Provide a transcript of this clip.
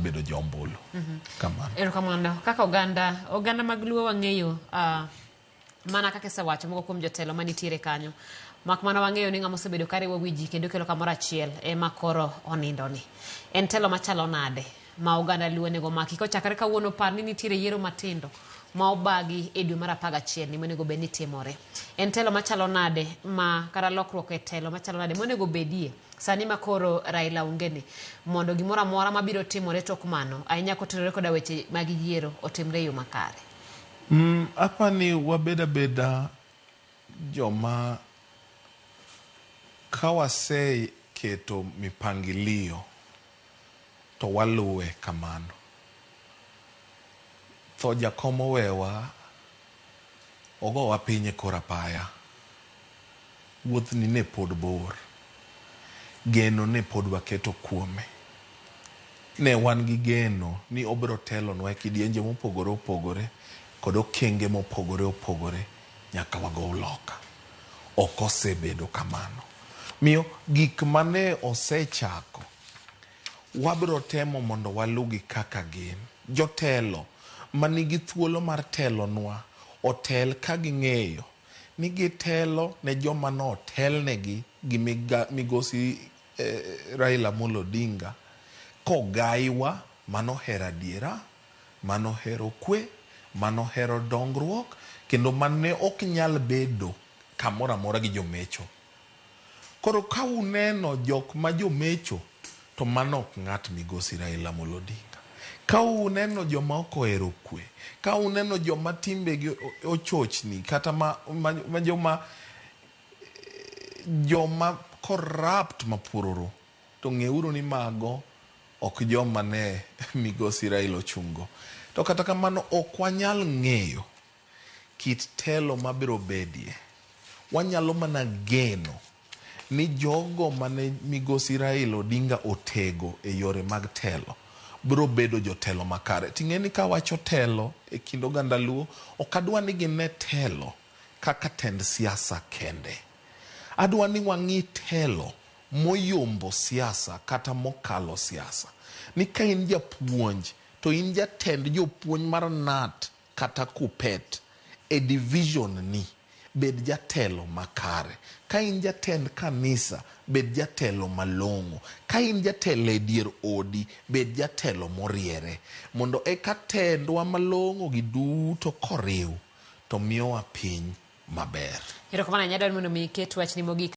bedo jo ombulu. Kamano. Erokamano. Kaka oganda, oganda mag Luo wang'eyo uh, mana kaka isewacho moko kuom jotelo manitiere kanyo. Mak mana wang'eyo ni ng'ama osebedo ka riwo wi ji kendo kelo kamoro achiel ema koro onindoni. En telo machalo nade ma oganda Luo onego omaki? Kochakore kawuono par ni nitiere yiero matindo ma obagi e dwe mar 11 ni monego bed ni timore. En telo machalo nade ma kata lokruok e telo machalo nade monego bedie sani ma koro Raila onge ni mondo gimoro amora mabiro timore tok mano ahinya kotenore koda weche mag yiero otimre e yo makare? Apani wabed abeda joma ka waseketo mipangilio to waluwe kamano. Tho jakom owewa, ogowa piny e kor apaya. Wuothni ne pod bor. Geno ne pod waketo kuome. Ne wan gi geno ni obiro telonwa e kidienje mopogore opogore kod okenge mopogore opogore nyaka wagow loka. Ok osebedo kamano. Miyo gik mane osechako wabiro temo mondo walugi kaka gin. Jotelo manigi thuolo mar telonwa otel ka ging'eyo ni gitelo ne joma notelnegi gi migosi Raila Amolo Odinga kogaiwa manohero adiera, manohero kwe, manohero dongruok kendo mane ok nyal bedo kamoro amora gi jomecho. Koro ka uneno jok ma jomecho to mano ok ng'at migosi Raila Amolo Odinga. Ka uneno joma ok ohero kwe, ka uneno joma timbegi ochochni kata ma joma joma corrupt mapururu to ng'euru ni mago ok joma ne migosi Raila ochung'go. To kata kamano ok wanyal ng'eyo kit telo mabiro bedie. Wanyalo mana geno ni jogo mane migosi Raila Odinga otego e yore mag telo biro bedo jotelo makare. Ting'e ni kawacho telo e kind oganda Luo, ok adwa ni gine telo kaka tend siasa kende. Adwa ni wang'i telo moyombo siasa kata mokalo siasa. Ni ka in japuonj to in jatend jopuonj mar KNUT kata KUPPET e division ni, bed jatelo makare. Ka in jatend kanisa, bed jatelo malong'o. Ka in jatelo e dier odi, bed jatelo moriere. Mondo eka tendwa malong'o gi duto koriw to miyowa piny maber. Erokamano ahinya, adwaro ni mondo mi iket wachni mogik.